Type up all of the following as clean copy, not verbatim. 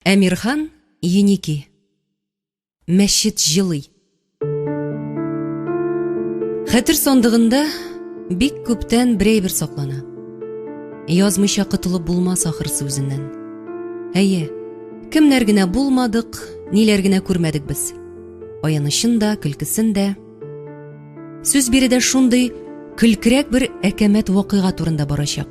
Әмирхан Еники. Мәчет җылый. Хәтер сандыгында бик күптән бер әйбер саклана. Язмыйча котылып булмас ахрысы үзеннән. Әйе, кемнәр генә булмадык, ниләр генә күрмәдек без. Аянычын да, көлкесен дә. Сүз биредә шундый көлкерәк бер әкәмәт вакыйга турында барачак.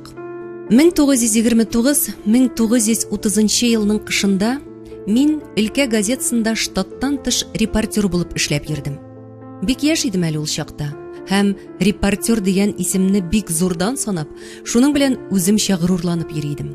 1929-1930 елның кышында мин өлкә газетасында штаттан тыш репортер булып эшләп йөрдем. Бик яшь идем әле ул чакта һәм репортер дигән исемне бик зурдан санап, шуның белән үземчә горурланып йөри идем.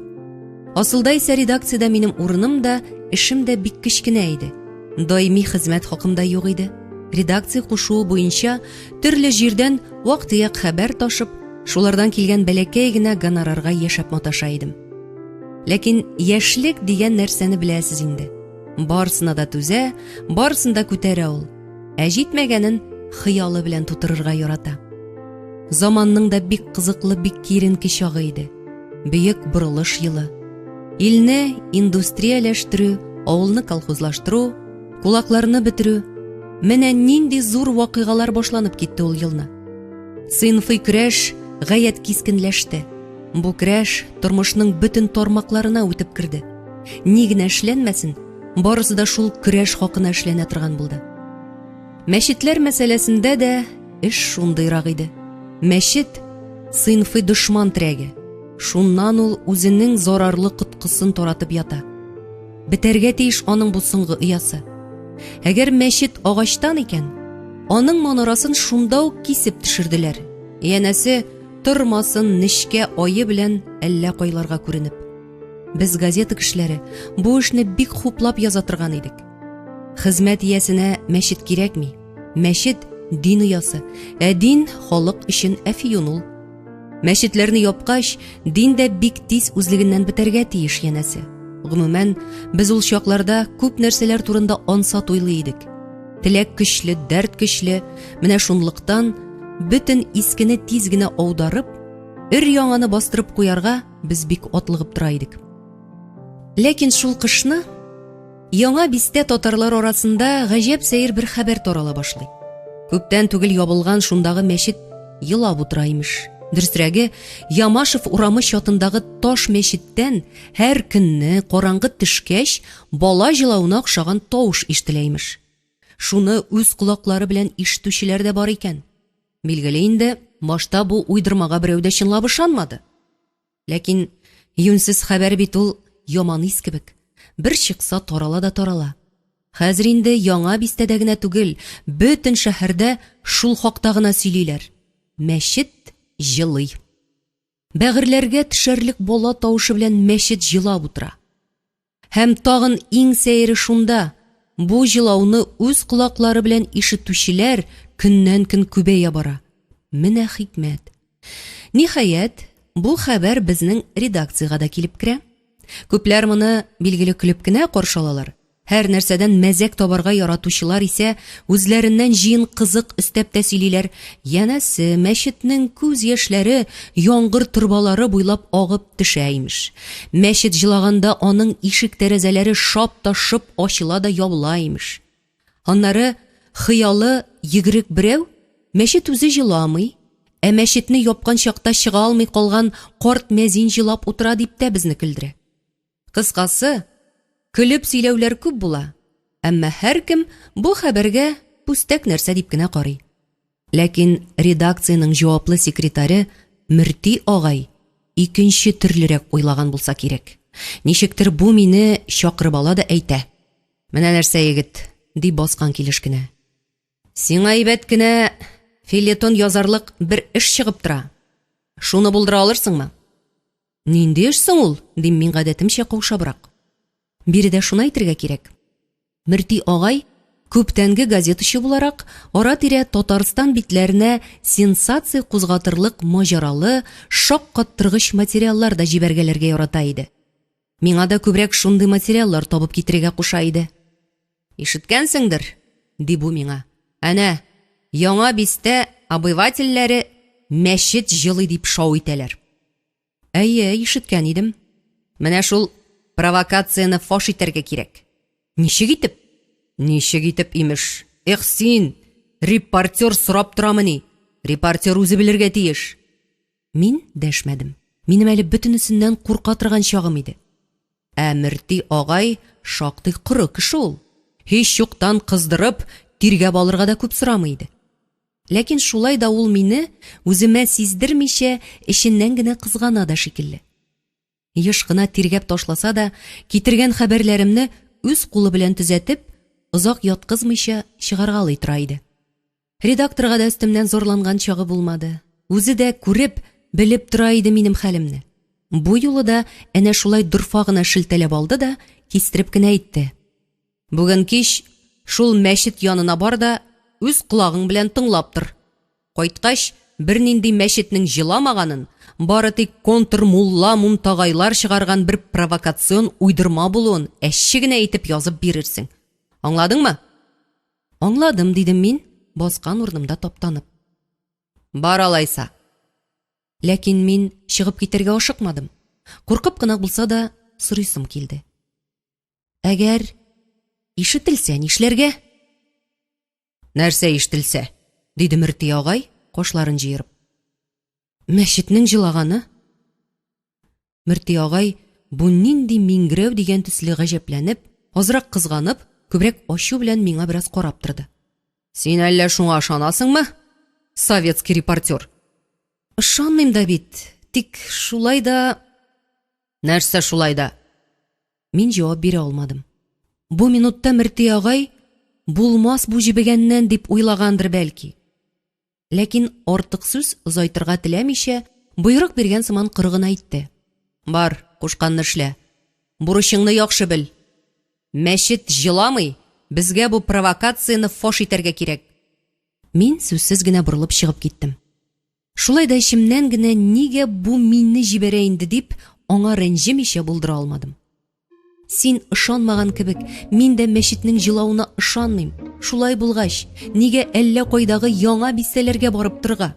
Асылда исә редакциядә минем урыным да, эшем дә бик кечкенә иде. Даими хезмәт хакым да юк иде. Редакция кушуы буенча төрле җирдән вак-төяк хәбәр ташып, шулардан килгән бәләкәй генә гонорарга яшәп маташа идем. Ләкин яшьлек дигән нәрсәне беләсез инде. Барысына да түзә, барысын да күтәрә ул. Ә җитмәгәнен хыялы белән тутырырга ярата. Заманның да бик кызыклы, бик киеренке чагы иде. Бөек борылыш елы. Илне индустрияләштерү, авылны колхозлаштыру, кулакларны бетерү. Менә нинди зур вакыйгалар башланып китте ул елны. Сыйнфый көрәш гаять кискенләште. Бу көрәш тормышның бөтен тармакларына үтеп керде. Ни генә эшләнмәсен, барысы да шул көрәш хакына эшләнә торган булды. Мәчетләр мәсьәләсендә дә эш шундыйрак иде. Мәчет сыйнфый дошман терәге. Шуннан ул үзенең зарарлы коткысын таратып ята. Бетәргә тиеш аның бу соңгы оясы. Әгәр мәчет агачтан икән, аның манарасын шунда ук кисеп төшерделәр. Янәсе, тормасын нечкә ае белән әллә кайларга күренеп. Без газета кешеләре бу эшне бик хуплап яза торган идек. Хезмәт иясенә мәчет кирәкми. Мәчет дин оясы, ә дин халык өчен әфиюн ул. Мәчетләрне япкач, дин дә бик тиз үзлегеннән бетәргә тиеш янәсе. Гомумән, без ул чакларда күп нәрсәләр турында ансат уйлый идек. Теләк көчле, дәрт көчле, менә шунлыктан бөтен искене тиз генә аударып, өр-яңаны бастырып куярга без бик атлыгып тора идек. Ләкин шул кышны Яңа бистә татарлар арасында гаҗәп сәер бер хәбәр тарала башлый. Күптән түгел ябылган шундагы мәчет елап утыра имеш. Дөресрәге, Ямашев урамы чатындагы таш мәчеттән һәр көнне караңгы төшкәч бала җылавына охшаган тавыш ишетелә имеш. Шуны үз колаклары белән ишетүчеләр дә бар икән. Билгеле инде, башта бу уйдырмага берәү дә чынлап ышанмады. Ләкин юньсез хәбәр бит ул яман ис кебек. Бер чыкса тарала да тарала. Хәзер инде яңа бистәдә генә түгел, бөтен шәһәрдә шул хакта гына сөйлиләр. Мәчет җылый. Бәгырьләргә төшәрлек бала тавышы белән мәчет җылап утыра. Һәм тагын иң сәере шунда, бу җылауны үз колаклары белән ишетүчеләр көннән-көн күбәя бара. Менә хикмәт. Ниһаять, бу хәбәр безнең редакциягә дә килеп керә. Күпләр моны, билгеле, көлеп кенә каршы алалар. Һәр нәрсәдән мәзәк табарга яратучылар исә үзләреннән җыен кызык өстәп тә сөйлиләр, янәсе, мәчетнең күз яшьләре яңгыр торбалары буйлап агып төшә, имеш. Мәчет җылаганда аның ишек-тәрәзәләре шап та шоп ачыла да ябыла, имеш. Аннары хыялы йөгерек берәү, мәчет үзе җыламый, ә мәчетне япкан чакта чыга алмый калган карт мәзин җылап утыра, дип тә безне көлдерә. Кыскасы, көлеп сөйләүләр күп була, әмма һәркем бу хәбәргә пүстәк нәрсә дип кенә карый. Ләкин редакциянең җаваплы секретаре Мөрти агай икенче төрлерәк уйлаган булса кирәк. Ничектер бу мине чакырып ала да әйтә. Менә нәрсә, егет, ди баскан килеш кенә. Сиңа әйбәт кенә фельетон язарлык бер эш чыгып тора. Шуны булдыра алырсыңмы? Нинди эш соң ул? дим мин гадәтемчә каушабрак. Биредә шуны әйтергә кирәк. Мөрти агай, күптәнге газетачы буларак, ара-тирә Татарстан битләренә сенсация кузгатырлык маҗаралы, шаккаттыргыч материаллар да җибәргәләргә ярата иде. Миңа да күбрәк шундый материаллар табып китерергә куша иде. Ишеткәнсеңдер, ди бу миңа. Әнә, Яңа бистә обывательләре мәчет җылый дип шау итәләр. Әйе, ишеткән идем. Менә шул Провокацияне фаш итәргә кирәк. Ничек итеп? Ничек итеп, имеш. Эх син, репортер сорап торамыни? Репортер үзе белергә тиеш. Мин дәшмәдем. Минем әле бөтенесеннән курка торган чагым иде. Ә Мөрти агай шактый коры кеше ул. Һич юктан кыздырып, тиргәп алырга да күп сорамый иде. Ләкин шулай да ул мине, үземә сиздермичә, эченнән генә кызгана да шикелле. Еш кына тиргәп ташласа да, китергән хәбәрләремне үз кулы белән төзәтеп, озак яткызмыйча чыгаргалый тора иде. Редакторга да өстемнән зарланган чагы булмады. Үзе дә күреп, белеп тора иде минем хәлемне. Бу юлы да әнә шулай дорфа гына шелтәләп алды да, кистереп кенә әйтте. Бүген кич шул мәчет янына бар да, үз колагың белән тыңлап тор. Кайткач, бернинди мәчетнең җыламаганын, бары тик контрмулла мунтагайлар чыгарган бер провокацион уйдырма булуын әче генә итеп язып бирерсең. Аңладыңмы? Аңладым, дидем мин, баскан урынымда таптанып. Бар алайса. Ләкин мин чыгып китәргә ашыкмадым. Куркып кына булса да, сорыйсым килде. Әгәр ишетелсә, нишләргә? Нәрсә ишетелсә? диде Мөрти агай, кашларын җыерып. Мәчетнең җылаганы? Мөрти агай бу нинди миңгерәү дигән төсле гаҗәпләнеп, азрак кызганып, күбрәк ачу белән миңа бераз карап торды. Син әллә шуңа ышанасыңмы, советский репортер? Ышанмыйм да бит, тик шулай да... Нәрсә шулай да? Мин җавап бирә алмадым. Бу минутта Мөрти агай булмас бу җебегәннән дип уйлагандыр бәлки. Ләкин артык сүз озайтырга теләмичә, боерык биргән сыман коры гына әйтте. Бар, кушканны эшлә. Бурычыңны яхшы бел. Мәчет җыламый, безгә бу провокацияне фаш итәргә кирәк. Мин сүзсез генә борылып чыгып киттем. Шулай да эчемнән генә нигә бу мине җибәрә инде дип, аңа рәнҗемичә булдыра алмадым. Син ышанмаган кебек, мин дә мәчетнең җылавына ышанмыйм. Шулай булгач, нигә әллә кайдагы яңа бистәләргә барып торырга?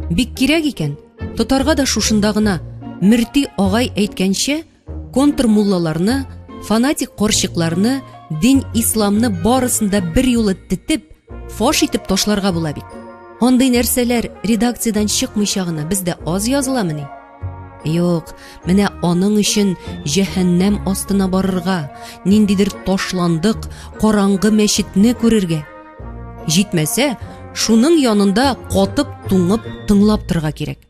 Бик кирәк икән, тотарга да шушында гына. Мөрти агай әйткәнчә, контрмуллаларны, фанатик карчыкларны, дин исламны барысын да берьюлы тетеп, фаш итеп ташларга була бит. Андый нәрсәләр редакциядән чыкмыйча гына бездә аз языламыни? Юк, менә аның өчен җәһәннәм астына барырга, ниндидер ташландык, караңгы мәчетне күрергә. Җитмәсә, шуның янында катып, туңып, тыңлап торырга кирәк.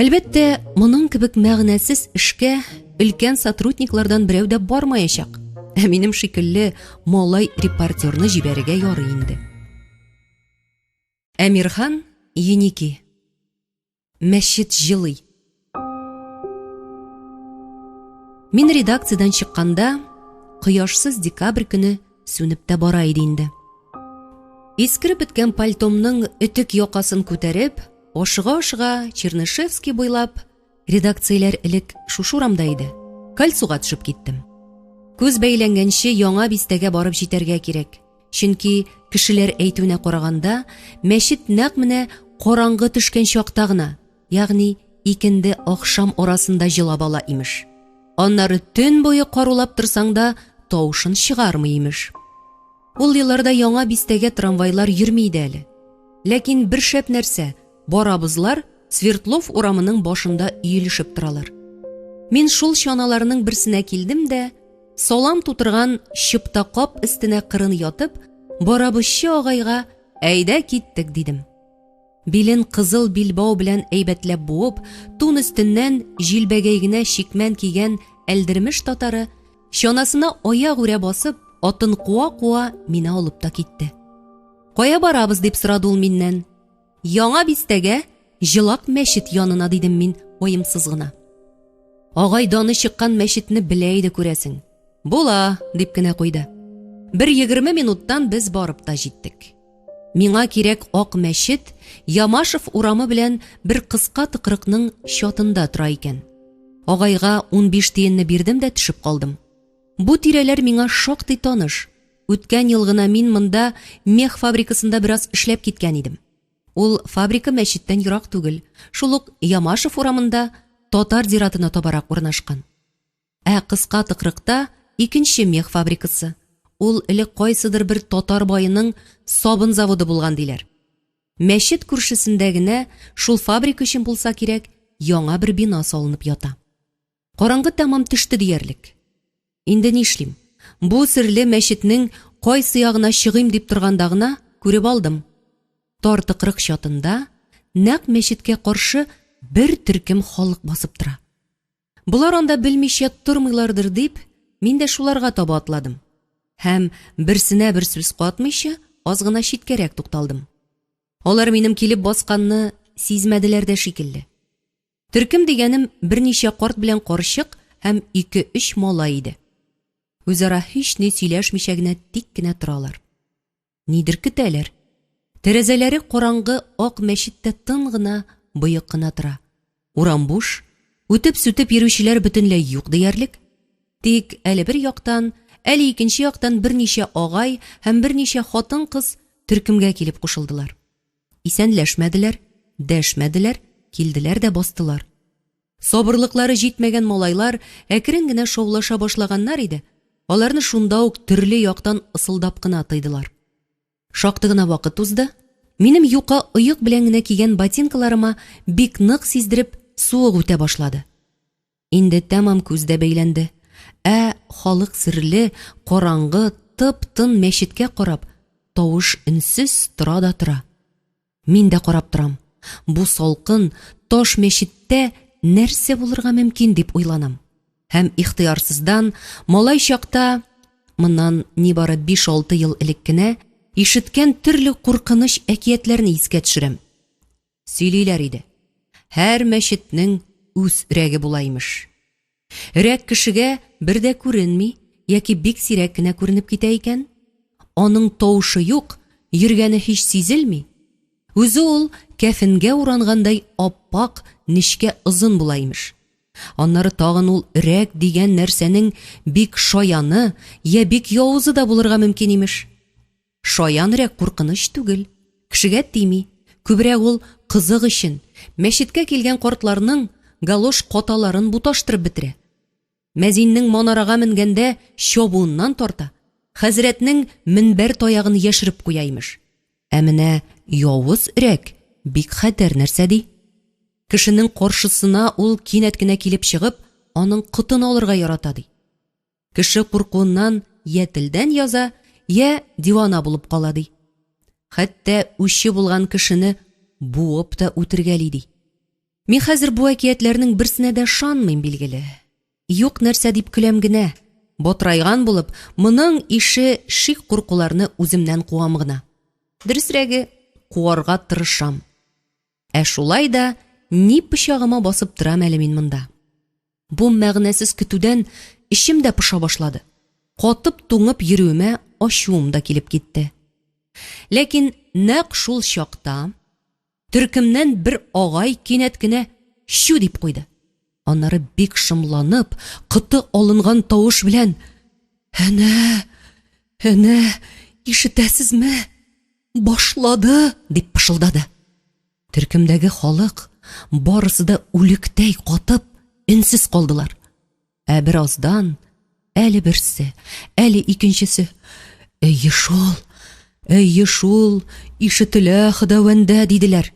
Әлбәттә, моның кебек мәгънәсез эшкә өлкән сотрудниклардан берәү дә бармаячак. Ә минем шикелле малай репортерны җибәрергә ярый инде. Әмирхан Еники. Мәчет җылый. Мин редакциядән чыкканда, кояшсыз декабрь көне сүнеп тә бара иде инде. Искереп беткән пальтомның өтек якасын күтәреп, ашыга-ашыга Чернышевский буйлап, редакцияләр элек шушы урамда иде, Кольцуга төшеп киттем. Күз бәйләнгәнче яңа бистәгә барып җитәргә кирәк. Чөнки кешеләр әйтүенә караганда, мәчет нәкъ менә караңгы төшкән чакта гына, ягъни икенде ахшам арасында җылап ала, имеш. Аннары төн буе карулап торсаң да, тавышын чыгармый, имеш. Ул елларда яңа бистәгә трамвайлар йөрми иде әле. Ләкин бер шәп нәрсә, барабызлар Свердлов урамының башында өелешеп торалар. Мин шул чаналарның берсенә килдем дә, Салам тутырган чыпта кап өстенә кырын ятып, барабызчы агайга әйдә киттек дидем. Билен кызыл билбау белән әйбәтләп буып, тун өстеннән җилбәгәй генә чикмән кигән Әлдермеш татары, чанасына аяк үрә басып, атын куа-куа мине алып та китте. Кая барабыз дип сорады ул миннән. Яңа бистәгә, Җылак мәчет янына, дидем мин ваемсыз гына. Агай даны чыккан мәчетне белә иде күрәсең. Була, дип кенә куйды. Бер 20 минуттан без барып та җиттек. Миңа кирәк ак мәчет Ямашев урамы белән бер кыска тыкрыкның чатында тора икән. Агайга 15 тиенне бирдем дә төшеп калдым. Бу тирәләр миңа шактый таныш. Үткән ел гына мин монда мех фабрикасында бераз эшләп киткән идем. Ул фабрика мәчеттән ерак түгел, шул ук Ямашев урамында татар зиратына табарак урнашкан. Ә кыска тыкрыкта икенче мех фабрикасы. Ул элек кайсыдыр бер татар баеның сабын заводы булган диләр. Мәчет күршесендә генә, шул фабрика өчен булса кирәк, яңа бер бина салынып ята. Караңгы тәмам төште диярлек. Инде нишлим? Бу серле мәчетнең кайсы ягына чыгыйм дип торганда гына күреп алдым. Тар тыкрык чатында, нәкъ мәчеткә каршы бер төркем халык басып тора. Болар анда белмичә тормыйлардыр дип, мин дә шуларга таба атладым. Һәм, берсенә бер сүз катмыйча, аз гына читкәрәк тукталдым. Алар минем килеп басканны сизмәделәр дә шикелле. Төркем дигәнем берничә карт белән карчык һәм ике-өч малай иде. Үзара һични сөйләшмичә генә тик кенә торалар. Нидер көтәләр. Тәрәзәләре караңгы ак мәчет тә тын гына, боек кына тора. Урам буш, үтеп-сүтеп йөрүчеләр бөтенләй юк диярлек. Тик әле бер яктан, әле икенче яктан берничә агай һәм берничә хатын-кыз төркемгә килеп кушылдылар. Исәнләшмәделәр, дәшмәделәр, килделәр дә бастылар. Сабырлыклары җитмәгән малайлар әкрен генә шаулаша башлаганнар иде, аларны шунда ук төрле яктан ысылдап кына тыйдылар. Шактый гына вакыт узды, минем юка оек белән генә кигән ботинкаларыма бик нык сиздереп суык үтә башлады. Инде тәмам күз дә бәйләнде. Ә халык серле, караңгы, тып-тын мәчеткә карап, тавыш-өнсез тора да тора. Мин дә карап торам. Бу салкын, таш мәчеттә нәрсә булырга мөмкин дип уйланам. Һәм ихтыярсыздан малай чакта, моннан нибары 5-6 ел элек кенә, ишеткән төрле куркыныч әкиятләрне искә төшерәм. Сөйлиләр иде. Һәр мәчетнең үз өрәге була, имеш. Өрәк кешегә бер дә күренми яки бик сирәк кенә күренеп китә икән. Аның тавышы юк, йөргәне һич сизелми. Үзе ул кәфенгә урангандай ап-ак, нечкә, озын була, имеш. Аннары тагын ул өрәк дигән нәрсәнең бик шаяны йә бик явызы да булырга мөмкин, имеш. Шаян өрәк куркыныч түгел, кешегә тими, күбрәк ул кызык өчен, мәчеткә килгән картларның галош каталарын буташтырып бетерә. Мәзиннең манарага менгәндә чабуыннан тарта, хәзрәтнең мөнбәр таягын яшереп куя, имеш. Ә менә явыз өрәк бик хәтәр нәрсә, ди. Кешенең каршысына ул кинәт кенә килеп чыгып, аның котын алырга ярата, ди. Кеше куркуыннан йә телдән яза, йә дивана булып кала, ди. Хәтта үче булган кешене буып та үтергәли, ди. Мин хәзер бу әкиятләрнең берсенә дә ышанмыйм, билгеле. Юк нәрсә дип көләм генә. Батырайган булып, моның ише шик-куркуларны үземнән куам гына. Дөресрәге, куарга тырышам. Ә шулай да ни пычагыма басып торам әле мин монда? Бу мәгънәсез көтүдән эчем дә поша башлады. Катып-туңып йөрүемә ачуым да килеп китте. Ләкин нәкъ шул чакта төркемнән бер агай кинәт кенә чү дип куйды. Аннары бик шомланып, коты алынган тавыш белән: "Әнә, әнә, ишетәсезме? Башлады!" дип пышылдады. Төркемдәге халык барысы да үлектәй катып, өнсез калдылар. Ә бераздан әле берсе, әле икенчесе: "Әйе шул, әйе шул, ишетелә Хода-вәндә!" диделәр.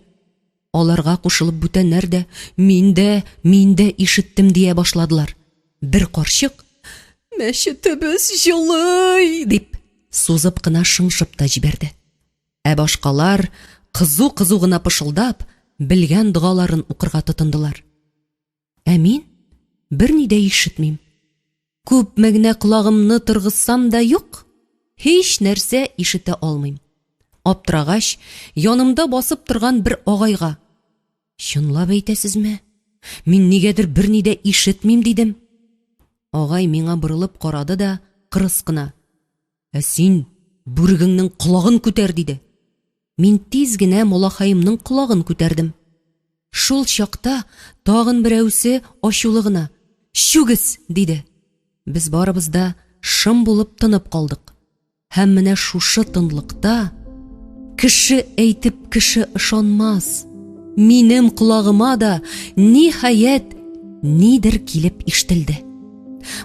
Аларга кушылып бүтәннәр дә, "Мин дә, мин дә ишеттем" дия башладылар. Бер карчык: "Мәчетебез җылый!" дип, сузып кына шыңшып та җибәрде. Ә башкалар, кызу-кызу гына пышылдап, белгән догаларын укырга тотындылар. Ә мин берни дә ишетмим. Күпме генә колагымны торгызсам да юк, һич нәрсә ишетә алмыйм. Аптырагач, янымда басып торган бер агайга: "Чынлап әйтәсезме? Мин нигәдер берни дә ишетмим", дидем. Агай миңа борылып карады да кырыс кына: Ә син бүрегеңнең колагын күтәр, диде. Мин тиз генә малахаемның колагын күтәрдем. Шул чакта тагын берәүсе ачулы гына, Чүгез! диде. Без барыбыз да шым булып тынып калдык. Һәм менә шушы тынлыкта кеше әйтеп кеше ышанмас. Минем колагыма да, ниһаять, нидер килеп ишетелде.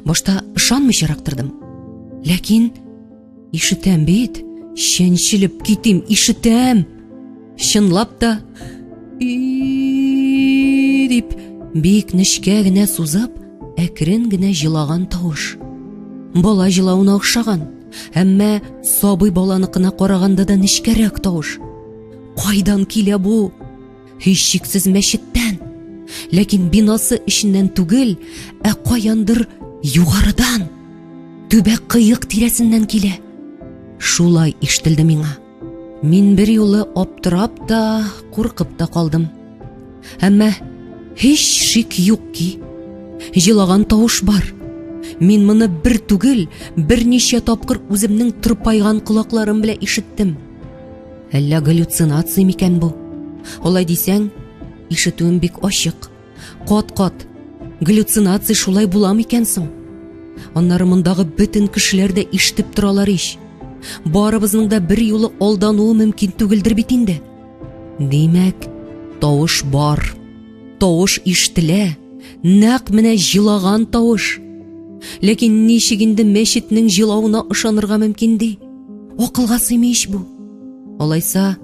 Башта ышанмыйчарак тордым. Ләкин ишетәм бит, чәнчелеп китим, ишетәм. Чынлап та и дип бик нечкә генә сузып, әкрен генә җылаган тавыш. Бала җылавына охшаган, әмма сабый баланыкына караганда да нечкәрәк тавыш. Кайдан килә бу? Һичшиксез мәчеттән. Ләкин бинасы эченнән түгел, ә каяндыр югарыдан, түбә кыек тирәсеннән килә. Шулай ишетелде миңа. Мин бер юлы аптырап та, куркып та калдым. Әмма һич шик юк ки, җылаган тавыш бар. Мин моны бер түгел, берничә тапкыр үземнең тырпайган колакларым белән ишеттем. Әллә галлюцинация микән бу? Алай дисәң, ишетүем бик ачык. Кат-кат. Галлюцинация шулай була микән соң? Аннары мондагы бөтен кешеләр дә ишетеп торалар ич. Барыбызның да бер юлы алдануы мөмкин түгелдер бит инде. Димәк, тавыш бар. Тавыш ишетелә. Нәкъ менә җылаган тавыш. Ләкин ничек инде мәчетнең җылавына ышанырга мөмкин ди? Акылга сыймый ич бу. Алайса,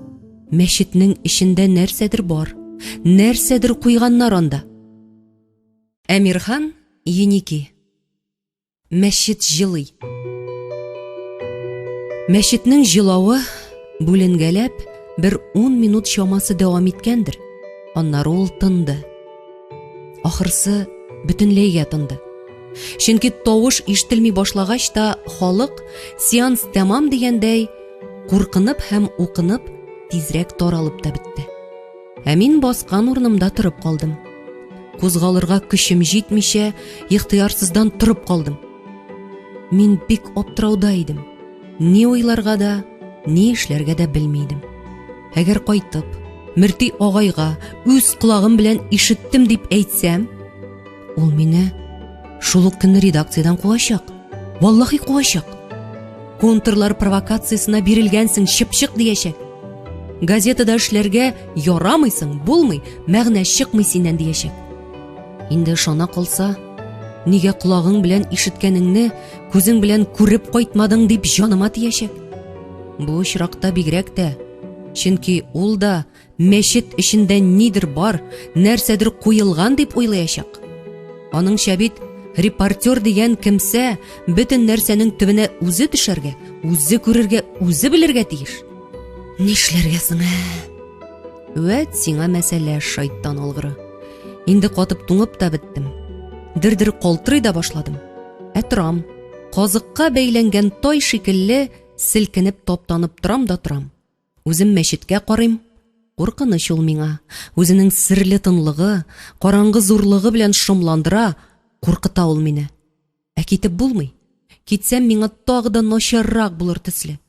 мәчетнең эчендә нәрсәдер бар. Нәрсәдер куйганнар анда. Әмирхан Еники. Мәчет җылый. Мәчетнең җылавы бүленгәләп бер ун минут чамасы дәвам иткәндер. Аннары ул тынды. Ахырсы бөтенләйгә тынды. Чөнки тавыш ишетелми башлагач та халык сеанс тәмам дигәндәй куркынып һәм укынып тизрәк таралып та бетте. Ә мин баскан урынымда торып калдым. Кузгалырга көчем җитмичә, ихтыярсыздан торып калдым. Мин бик аптырауда идем. Ни уйларга да, ни эшләргә дә белми идем. Әгәр кайтып, Мөрти агайга үз колагым белән ишеттем дип әйтсәм, ул мине шул ук көнне редакциядән куачак. Валлахи куачак. Контрлар провокациясенә бирелгәнсең, чыпчык диячәк. Газетада эшләргә ярамыйсың, булмый, мәгънә чыкмый синнән диячәк. Инде ышана калса, нигә колагың белән ишеткәнеңне күзең белән күреп кайтмадың дип җаныма тиячәк. Бу очракта бигрәк тә, чөнки ул да мәчет эчендә нидер бар, нәрсәдер куелган дип уйлаячак. Аныңча бит репортер дигән кемсә бөтен нәрсәнең төбенә үзе төшәргә, үзе күрергә, үзе белергә тиеш. Нишләргә соң, ә? Вәт сиңа мәсьәлә, шайтан алгыры. Инде катып туңып та беттем. Дер-дер калтырый да башладым. Ә торам. Казыкка бәйләнгән тай шикелле селкенеп таптанып торам да торам. Үзем мәчеткә карыйм. Куркыныч ул миңа. Үзенең серле тынлыгы, караңгы зурлыгы белән шомландыра, куркыта ул мине. Ә китеп булмый. Китсәм, миңа тагы да начаррак булыр төсле.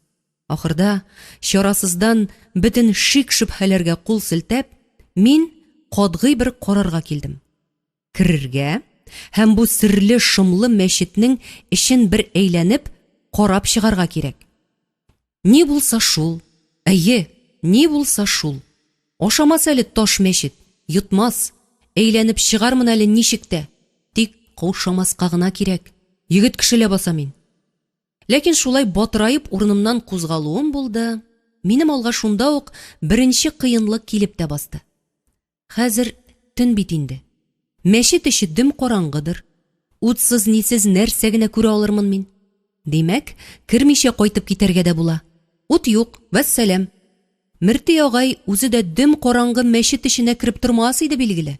Ахырда, чарасыздан бөтен шик-шөбһәләргә кул селтәп, мин катгый бер карарга килдем. Керергә һәм бу серле шомлы мәчетнең эчен бер әйләнеп, карап чыгарга кирәк. Ни булса шул, әйе, ни булса шул. Ашамас әле таш мәчет, йотмас, әйләнеп чыгармын әле ничек тә. Тик каушамаска гына кирәк. Егет кеше ләбаса мин. Ләкин шулай батыраеп урынымнан кузгалуым булды, минем алга шунда ук беренче кыенлык килеп тә басты. Хәзер төн бит инде. Мәчет эче дөм караңгыдыр. Утсыз-нисез нәрсә генә күрә алырмын мин? Димәк, кермичә кайтып китәргә дә була. Ут юк, вәссәлам. Мөрти агай үзе дә дөм караңгы мәчет эченә кереп тормас иде, билгеле.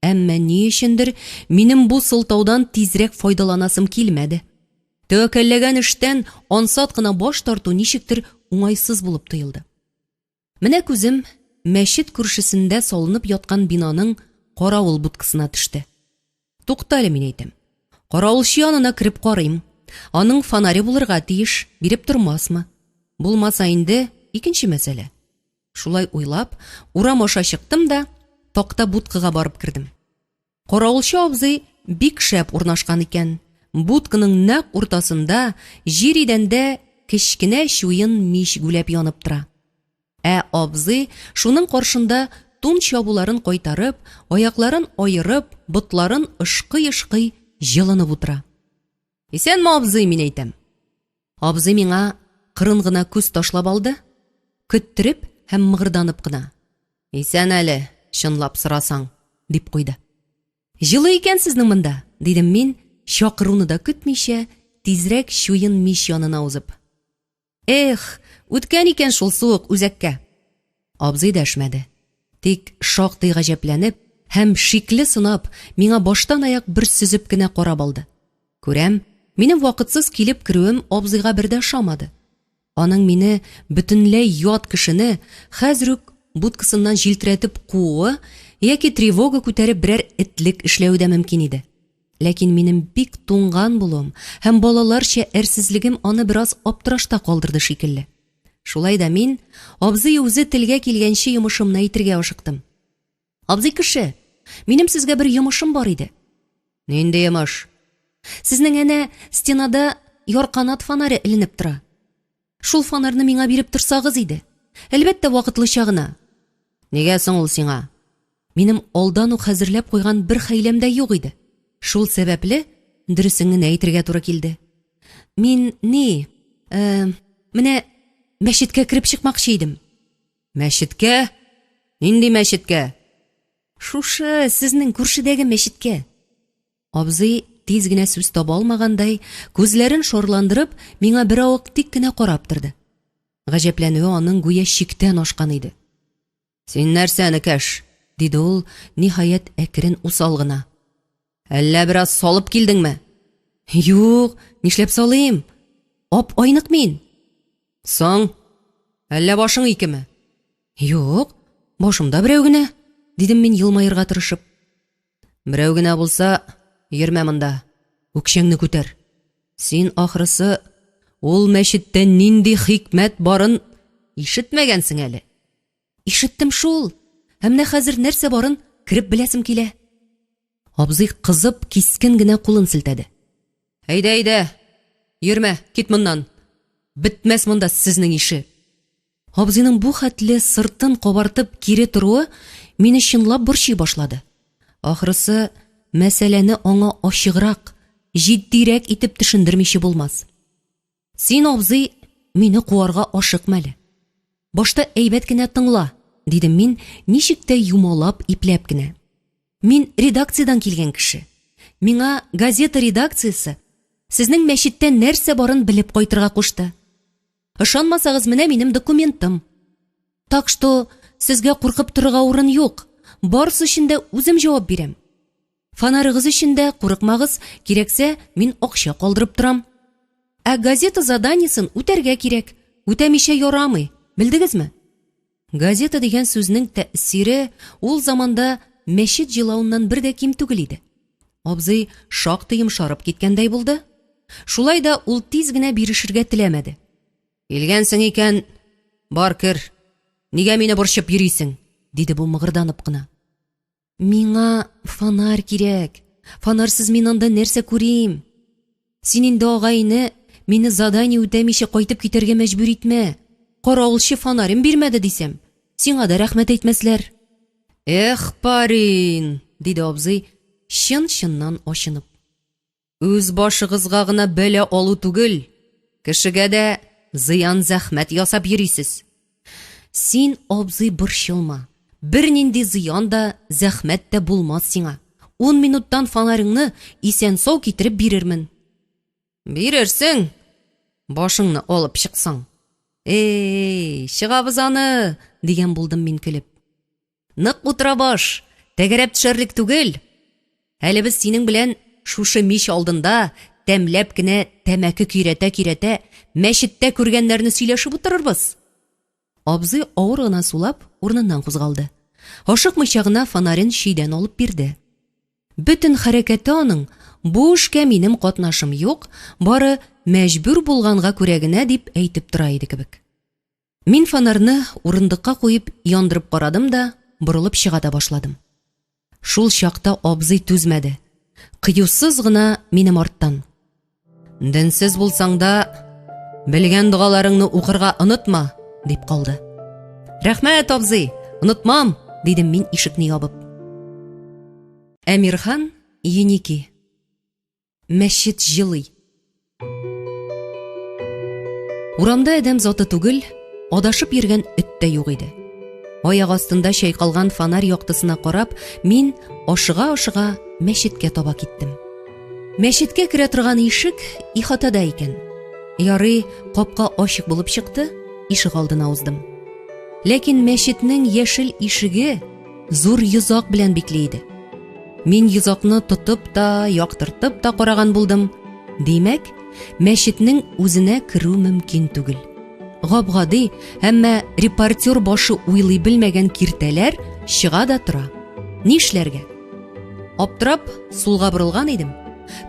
Әмма ни өчендер минем бу сылтаудан тизрәк файдаланасым килмәде. Тәвәккәлләгән эштән ансат кына баш тарту ничектер уңайсыз булып тоелды. Менә күзем мәчет күршесендә салынып яткан бинаның каравыл будкасына төште. Туктале, мин әйтәм. Каравылчы янына кереп карыйм. Аның фонаре булырга тиеш, биреп тормасмы? Булмаса инде, икенче мәсьәлә. Шулай уйлап, урам аша чыктым да, такта будкага барып кердем. Каравылчы абзый бик шәп урнашкан икән. Будканың нәкъ уртасында, җир идәндә кечкенә чуен мич гүләп янып тора. Ә абзый шуның каршында тун чабуларын кайтарып, аякларын аерып, ботларын ышкый-ышкый җылынып утыра. Исәнме, абзый, мин әйтәм. Абзый миңа кырын гына күз ташлап алды, көттереп һәм мыгырданып кына. Исән әле, чынлап сорасаң, дип куйды. Җылы икән сезнең монда, дидем мин, чакыруны да көтмичә, тизрәк чуен мич янына узып. Эх, үткән икән шул суык үзәккә. Абзый дәшмәде. Тик шактый гаҗәпләнеп һәм шикле сынап, миңа баштан-аяк бер сөзеп кенә карап алды. Күрәм, минем вакытсыз килеп керүем абзыйга бер дә ошамады. Аның мине, бөтенләй ят кешене, хәзер үк будкасыннан җилтерәтеп кууы яки тревога күтәреп берәр этлек эшләве дә мөмкин иде. Ләкин минем бик туңган булуым һәм балаларча әрсезлегем аны бераз аптырашта калдырды шикелле. Шулай да мин абзый үзе телгә килгәнче йомышымны әйтергә ашыктым. Абзый кеше, минем сезгә бер йомышым бар иде. Нинди йомыш? Сезнең әнә стенада ярканат фонаре эленеп тора. Шул фонарьны миңа биреп торсагыз иде. Әлбәттә, вакытлыча гына. Нигә соң ул сиңа? Минем алдан ук хәзерләп куйган бер хәйләм дә юк иде. Шул сәбәпле дөресен генә әйтергә туры килде. Мин ни, э, менә мәчеткә кереп чыкмакчы идем. Мәчеткә? Нинди мәчеткә? Шушы сезнең күршедәге мәчеткә. Абзый тиз генә сүз таба алмагандай, күзләрен шарландырып, миңа беравык тик кенә карап торды. Гаҗәпләнүе аның гүя чиктән ашкан иде. Син нәрсә, энекәш? диде ул, ниһаять, әкрен усал гына. Әллә бераз салып килдеңме? Юк, нишләп салыйм? Ап-айнык мин. Соң, әллә башың икеме? Юк, башымда берәү генә, дидем мин елмаерга тырышып. Берәү генә булса, йөрмә монда, үкчәңне күтәр. Син, ахрысы, ул мәчеттә нинди хикмәт барын ишетмәгәнсең әле. Ишеттем шул. Ә менә хәзер нәрсә барын кереп беләсем килә. Абзый кызып, кискен генә кулын селтәде. Әйдә, әйдә, йөрмә, кит моннан. Бетмәс монда сезнең ише. Абзыйның бу хәтле сыртын кабартып кире торуы мине чынлап борчый башлады. Ахрысы, мәсьәләне аңа ачыграк, җитдирәк итеп төшендермичә булмас. Син, абзый, мине куарга ашыкма әле. Башта әйбәт кенә тыңла, дидем мин, ничек тә юмалап, ипләп кенә. Мин редакциядән килгән кеше. Миңа газета редакциясе сезнең мәчеттә нәрсә барын белеп кайтырга кушты. Ышанмасагыз, менә минем документым. Так что сезгә куркып торырга урын юк. Барысы өчен дә үзем җавап бирәм. Фонарыгыз өчен дә курыкмагыз, кирәксә, мин акча калдырып торам. Ә газета заданиесен үтәргә кирәк. Үтәмичә ярамый, белдегезме? Газета дигән сүзнең тәэсире ул заманда мәчет җылавыннан бер дә ким түгел иде. Абзый шактый йомшарып киткәндәй булды. Шулай да ул тиз генә бирешергә теләмәде. Килгәнсең икән, бар кер. Нигә мине борчып йөрисең? диде бу мыгырданып кына. Миңа фонарь кирәк. Фонарьсыз мин анда нәрсә күрим? Син инде, агай-эне, мине задание үтәмичә кайтып китәргә мәҗбүр итмә. Каравылчы фонарен бирмәде дисәм, сиңа да рәхмәт әйтмәсләр. Эх, парин, диде абзый, чын-чыннан ачынып. Үз башыгызга гына бәла алу түгел, кешегә дә зыян-зәхмәт ясап йөрисез. Син, абзый, борчылма. Бернинди зыян да, зәхмәт тә булмас сиңа. Ун минуттан фонареңны исән-сау китереп бирермен. Бирерсең, башыңны алып чыксаң. Эй, чыгабыз аны, дигән булдым мин көлеп. Нык утыра баш, тәгәрәп төшәрлек түгел. Әле без синең белән шушы мич алдында тәмләп кенә тәмәке көйрәтә-көйрәтә мәчеттә күргәннәрне сөйләшеп утырырбыз. Абзый авыр гына сулап, урыныннан кузгалды. Ашыкмыйча гына фонарен чөйдән алып бирде. Бөтен хәрәкәте аның бу эшкә минем катнашым юк, бары мәҗбүр булганга күрә генә дип әйтеп тора иде кебек. Мин фонарьны урындыкка куеп яндырып карадым да, борылып чыга да башладым. Шул чакта абзый түзмәде. Кыюсыз гына минем арттан. Денсез булсаң да, белгән догаларыңны укырга онытма, дип калды. Рәхмәт, абзый, онытмам, дидем мин ишекне ябып. Әмирхан Еники. Мәчет җылый. Урамда адәм заты түгел, адашып йөргән эт тә юк иде. Аяк астында чайкалган фонарь яктысына карап, мин ашыга-ашыга мәчеткә таба киттем. Мәчеткә керә торган ишек ихатада икән. Ярый, капка ачык булып чыкты, ишек алдына уздым. Ләкин мәчетнең яшел ишеге зур йозак белән бикле иде. Мин йозакны тотып та, яктыртып та караган булдым. Димәк, мәчетнең үзенә керү мөмкин түгел. Гап-гади, әмма репортер башы уйлый белмәгән киртәләр чыга да тора. Нишләргә? Аптырап, сулга борылган идем.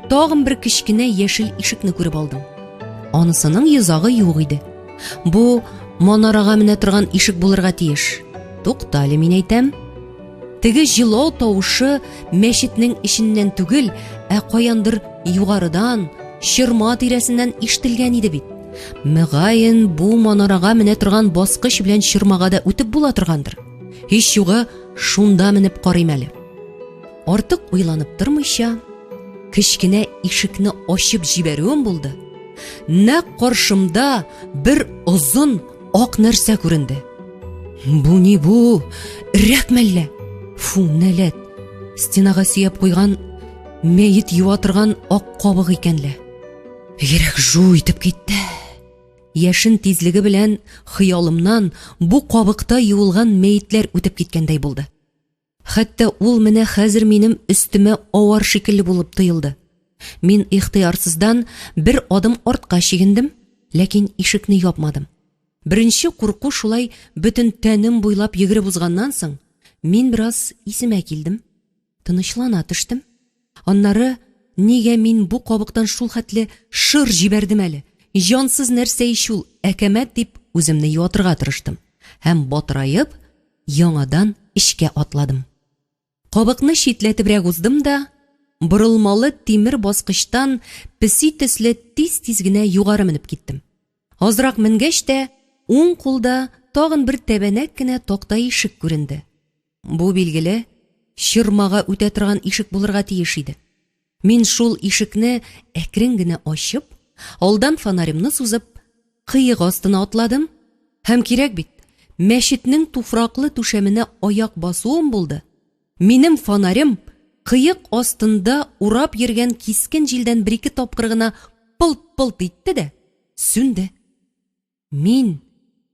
Тагын бер кечкенә яшел ишекне күреп алдым. Анысының йозагы юк иде. Бу манарага менә торган ишек булырга тиеш. Туктале, мин әйтәм. Теге җылау тавышы мәчетнең эченнән түгел, ә каяндыр югарыдан, чорма тирәсеннән ишетелгән иде бит. Мөгаен, бу манарага менә торган баскыч белән чормага да үтеп була торгандыр. Һич югы, шунда менеп карыйм әле. Артык уйланып тормыйча, кечкенә ишекне ачып җибәрүем булды. Нәкъ каршымда бер озын ак нәрсә күренде. Бу ни бу? Өрәк мәллә? Фу, нәләт. Стенага сөяп куйган мәет юа торган ак кабык икән лә. Йөрәк жу итеп китте. Яшен тизлеге белән хыялымнан бу кабыкта юылган мәетләр үтеп киткәндәй булды. Хәтта ул менә хәзер минем өстемә авар шикелле булып тоелды. Мин ихтыярсыздан бер адым артка чигендем, ләкин ишекне япмадым. Беренче курку шулай бөтен тәнем буйлап йөгереп узганнан соң, мин бераз исемә килдем, тынычлана төштем. Аннары нигә мин бу кабыктан шул хәтле шыр җибәрдем әле? Җансыз нәрсә ич ул, әкәмәт дип үземне юатырга тырыштым һәм батыраеп яңадан эчкә атладым. Кабыкны читләтебрәк уздым да, борылмалы тимер баскычтан песи төсле тиз-тиз генә югары менеп киттем. Азрак менгәч тә, уң кулда тагын бер тәбәнәк кенә такта ишек күренде. Бу, билгеле, чормага үтә торган ишек булырга тиеш иде. Мин шул ишекне әкрен генә ачып, алдан фонаремны сузып, кыек астына атладым һәм кирәк бит, мәчетнең туфраклы түшәменә аяк басуым булды, минем фонарем кыек астында урап йөргән кискен җилдән бер-ике тапкыр гына пылт-пылт итте дә, сүнде. Мин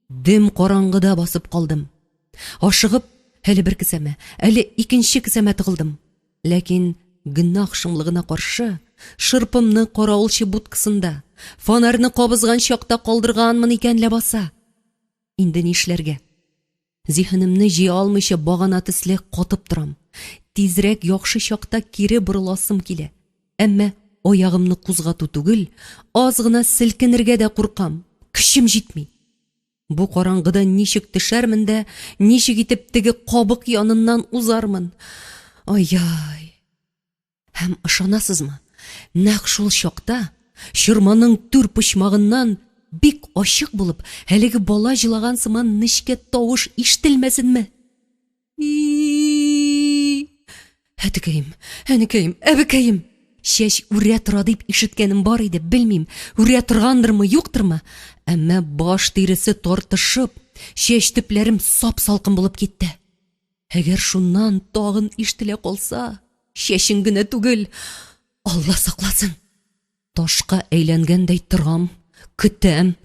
дөм караңгыда басып калдым. Ашыгып, әле бер кесәмә, әле икенче кесәмә тыгылдым. Ләкин гөнаһ шомлыгына каршы, шырпымны каравылчы будкасында, фонарьны кабызган чакта калдырганмын икән ләбаса. Инде нишләргә? Зиһенемне җыя алмыйча багана төсле катып торам. Тизрәк яхшы чакта кире борыласым килә. Әмма аягымны кузгату түгел, аз гына селкенергә дә куркам, көчем җитми. Бу караңгыда ничек төшәрмен дә, ничек итеп теге кабык яныннан узармын? Ай-яй! Һәм ышанасызмы, нәкъ шул чакта чорманың түр почмагыннан бик ачык булып, әлеге бала җылаган сыман нечкә тавыш ишетелмәсенме? И-и-и! Әтекәем, әнекәем, әбекәем! Чәч үрә тора дип ишеткәнем бар иде, белмим, үрә торгандырмы, юктырмы, әмма баш тиресе тартышып, чәч төпләрем сап-салкын булып китте. Әгәр шуннан тагын ишетелә калса, чәчең генә түгел, Алла сакласын. Ташка әйләнгәндәй торам, көтәм,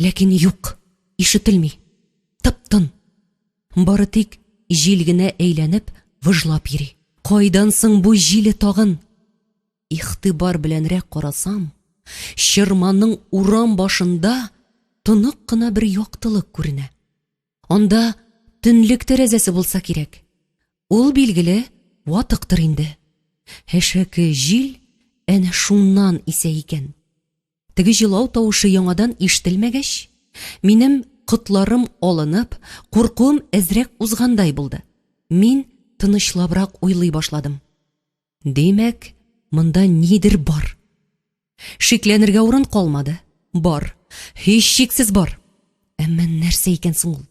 ләкин юк, ишетелми. Тып-тын. Бары тик җил генә әйләнеп, выжлап йөри. Кайдан соң бу җиле тагын? Игътибар беләнрәк карасам, чорманың урам башында тонык кына бер яктылык күренә. Анда төнлек тәрәзәсе булса кирәк. Ул, билгеле, ватыктыр инде. Әшәке җил әнә шуннан исә икән. Теге җылау тавышы яңадан ишетелмәгәч, минем котларым алынып, куркуым әзрәк узгандай булды. Мин тынычлабрак уйлый башладым. Димәк, монда нидер бар. Шикләнергә урын калмады. Бар. Һичшиксез бар. Әмма нәрсә икән соң ул?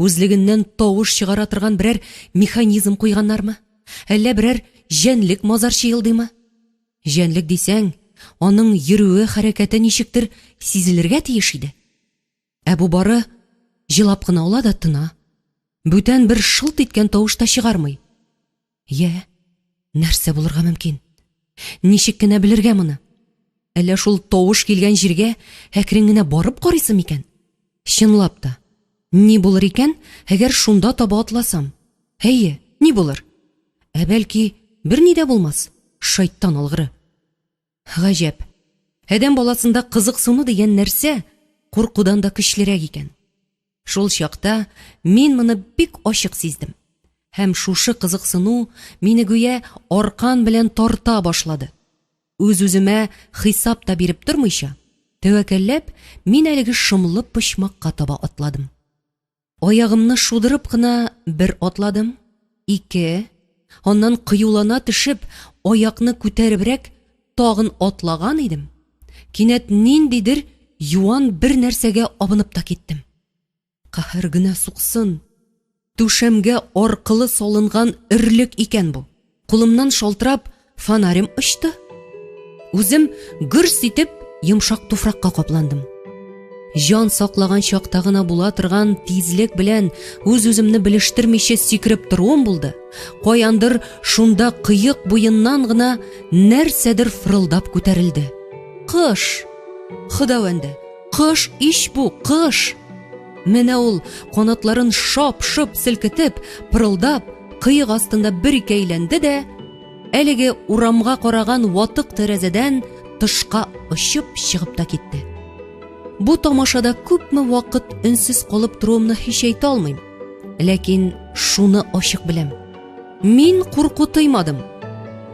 Үзлегеннән тавыш чыгара торган берәр механизм куйганнармы? Әллә берәр җәнлек мазар чыелдыймы? Җәнлек дисәң, аның йөрүе, хәрәкәте ничектер сизелергә тиеш иде. Ә бу бары җылап кына ала да тына. Бүтән бер шылт иткән тавыш та чыгармый. Йә, нәрсә булырга мөмкин? Ничек кенә белергә моны? Әллә шул тавыш килгән җиргә әкрен генә барып карыйсым икән? Чынлап та, ни булыр икән, әгәр шунда таба атласам? Әйе, ни булыр? Ә бәлки, берни дә булмас, шайтан алгыры. Гаҗәп. Адәм баласында кызыксыну дигән нәрсә куркудан да көчлерәк икән. Шул чакта мин моны бик ачык сиздем. Һәм шушы кызыксыну мине гүя аркан белән тарта башлады. Үз-үземә хисап та биреп тормыйча, тәвәккәлләп, мин әлеге шомлы почмакка таба атладым. Аягымны шудырып кына бер атладым, ике, аннан кыюлана төшеп, аякны күтәребрәк тагын атлаган идем, кинәт ниндидер юан бер нәрсәгә абынып та киттем. Каһәр генә суксын! Түшәмгә аркылы салынган өрлек икән бу. Кулымнан шалтырап, фонарем очты. Үзем гөрс итеп йомшак туфракка капландым. Җан саклаган чакта гына була торган тизлек белән үз-үземне белештермичә сикереп торуым булды. Каяндыр шунда кыек буеннан гына нәрсәдер фырылдап күтәрелде. Кыш! Хода Кыш ич бу, кыш! Менә ул, канатларын шап-шоп селкетеп, пырылдап, кыек астында бер-ике әйләнде дә, әлеге урамга караган ватык тәрәзәдән тышка очып чыгып та китте. Бу тамашада күпме вакыт өнсез калып торуымны һич әйтә алмыйм. Ләкин шуны ачык беләм. Мин курку тоймадым.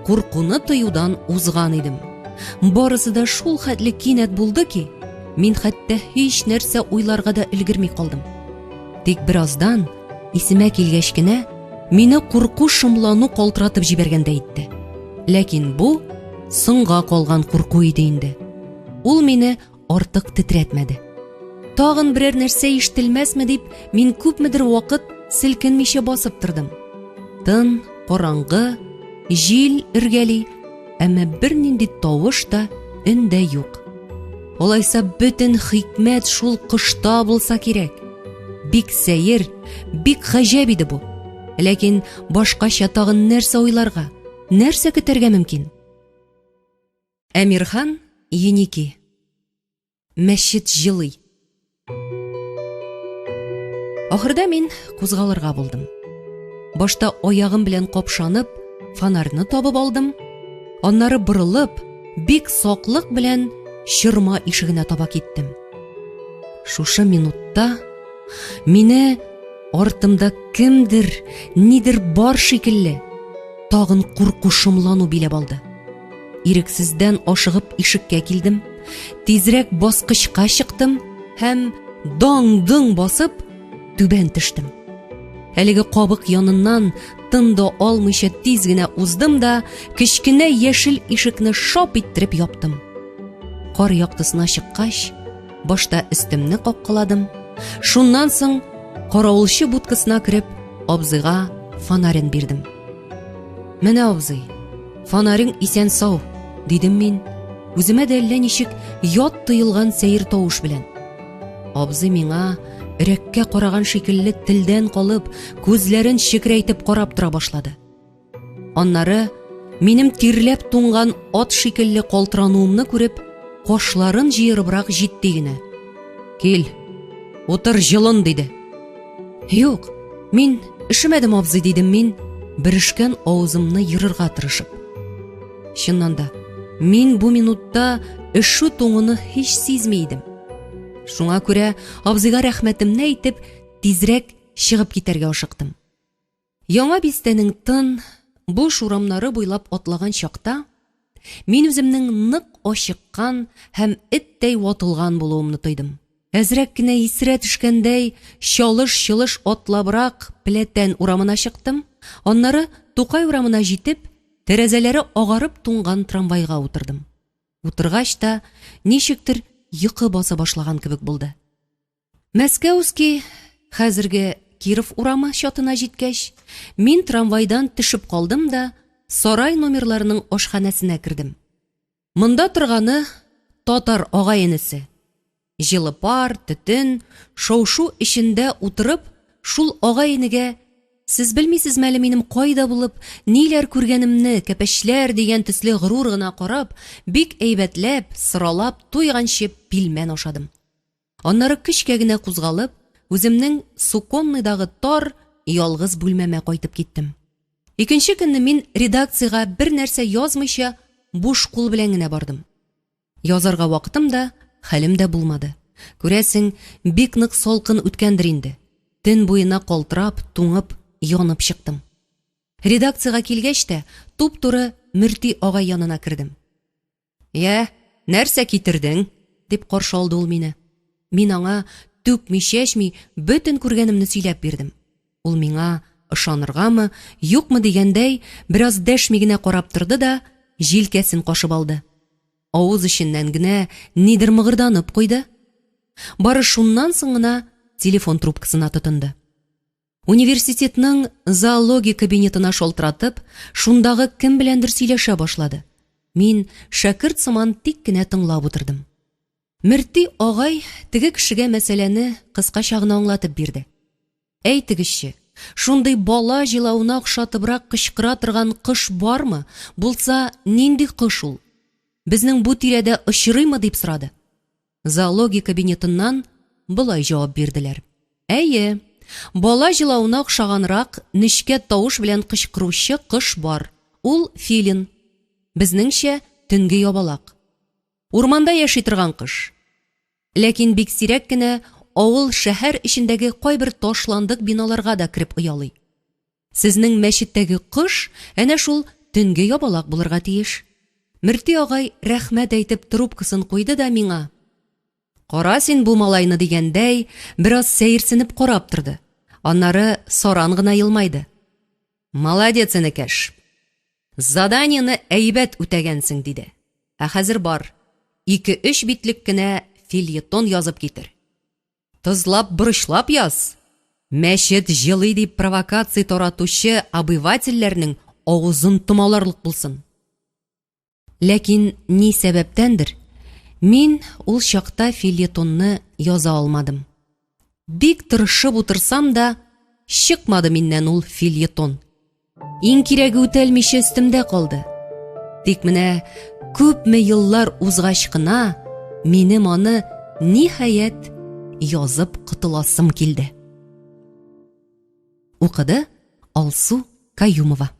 Куркуны тоюдан узган идем. Барысы да шул хәтле кинәт булды ки, мин хәтта һич нәрсә уйларга да өлгерми калдым. Тик бераздан, исемә килгәч кенә, мине курку шомлану калтыратып җибәргәндәй итте. Ләкин бу соңга калган курку иде инде. Ул мине артык тетрәтмәде. Тагын берәр нәрсә ишетелмәсме дип, мин күпмедер вакыт селкенмичә басып тордым. Тын, караңгы, җил өргәли, әмма бернинди тавыш та, өн дә юк. Алайса бөтен хикмәт шул кошта булса кирәк. Бик сәер, бик гаҗәп иде бу. Ләкин башкача тагын нәрсә уйларга, нәрсә көтәргә мөмкин? Әмирхан Еники. Мәчет җылый. Ахырда мин кузгалырга булдым. Башта аягым белән капшанып, фонарьны табып алдым. Аннары борылып, бик саклык белән чорма ишегенә таба киттем. Шушы минутта мине артымда кемдер, нидер бар шикелле, тагын курку шомлану биләп алды. Ирексездән ашыгып ишеккә килдем, тизрәк баскычка чыктым һәм даң-дың басып түбән төштем. Әлеге кабык яныннан тын да алмыйча тиз генә уздым да кечкенә яшел ишекне шап иттереп яптым. Кар яктысына чыккач, башта өстемне каккаладым, шуннан соң каравылчы будкасына кереп, абзыйга фонарен бирдем. Менә абзый, Фонарең исән-сау, дидем мин, үземә дә әллә ничек ят тоелган сәер тавыш белән. Абзый миңа өрәккә караган шикелле телдән калып, күзләрен чекрәйтеп карап тора башлады. Аннары минем тирләп туңган ат шикелле калтырануымны күреп, кашларын җыерыбрак җитди генә. Кил, утыр җылын, диде. Юк, мин өшемәдем, абзый, дидем мин, бөрешкән авызымны ерырга тырышып. Чыннан да, мин бу минутта өшү туңуны һич сизми идем. Шуңа күрә абзыйга рәхмәтемне әйтеп, тизрәк чыгып китәргә ашыктым. Яңа бистәнең тын, буш урамнары буйлап атлаган чакта, мин үземнең нык ачыккан һәм эттәй ватылган булуымны тойдым. Әзрәк кенә исерә төшкәндәй, чалыш-чолыш атлабрак Пләтән урамына чыктым, аннары Тукай урамына җитеп, тәрәзәләре агарып туңган трамвайга утырдым. Утыргач та, ничектер йокы баса башлаган кебек булды. Мәскәүский, хәзерге Киров урамы чатына җиткәч, мин трамвайдан төшеп калдым да сарай номерларының ашханәсенә кердем. Монда торганы татар агай-энесе. Җылы пар, төтен, шау-шу эчендә утырып, шул агай-энегә Сез белмисезме әле минем кайда булып, ниләр күргәнемне, кәпәчләр дигән төсле горур гына карап, бик әйбәтләп, сыралап, туйганчы пилмән ашадым. Аннары көчкә генә кузгалып, үземнең Суконныйдагы тар, ялгыз бүлмәмә кайтып киттем. Икенче көнне мин редакциягә бер нәрсә язмыйча, буш кул белән генә бардым. Язарга вакытым да, хәлем дә булмады. Күрәсең, бик нык салкын үткәндер инде. Төн буена калтырап, туңып, янып чыктым. Редакциягә килгәч тә, туп-туры Мөрти агай янына кердем. Йә, нәрсә китердең? дип каршы алды ул мине. Мин аңа түкми-чәчми бөтен күргәнемне сөйләп бирдем. Ул миңа ышаныргамы, юкмы дигәндәй, бераз дәшми генә карап торды да, җилкәсен кашып алды. Авыз эченнән генә нидер мыгырданып куйды. Бары шуннан соң гына телефон трубкасына тотынды. Университетның зоология кабинетына шалтыратып, шундагы кем беләндер сөйләшә башлады. Мин шәкерт сыман тик кенә тыңлап утырдым. Мөрти агай теге кешегә мәсьәләне кыскача гына аңлатып бирде. Әйтегезче, шундый бала җылавына охшатыбрак кычкыра торган кош бармы, булса, нинди кош ул? Безнең бу тирәдә очрыймы, дип сорады. Зоология кабинетыннан болай җавап бирделәр. Әйе, бала җылавына охшаганрак нечкә тавыш белән кычкыручы кош бар. Ул филин. Безнеңчә, төнге ябалак. Урманда яши торган кош. Ләкин бик сирәк кенә авыл, шәһәр эчендәге кайбер ташландык биналарга да кереп оялый. Сезнең мәчеттәге кош әнә шул төнге ябалак булырга тиеш. Мөрти агай рәхмәт әйтеп трубкасын куйды да миңа, Кара син бу малайны дигәндәй, бераз сәерсенеп карап торды. Аннары саран гына елмайды. Молодец, энекәш. Заданиене әйбәт үтәгәнсең, диде. Ә хәзер бар, ике-өч битлек кенә фельетон язып китер. Тозлап-борычлап яз. Мәчет җылый дип провокация таратучы обывательләрнең авызын томаларлык булсын. Ләкин ни сәбәптәндер, мин ул чакта фельетонны яза алмадым. Бик тырышып утырсам да, чыкмады миннән ул фельетон. Иң кирәге үтәлмичә өстемдә калды. Тик менә күпме еллар узгач кына минем аны ниһаять язып котыласым килде. Укыды Алсу Каюмова.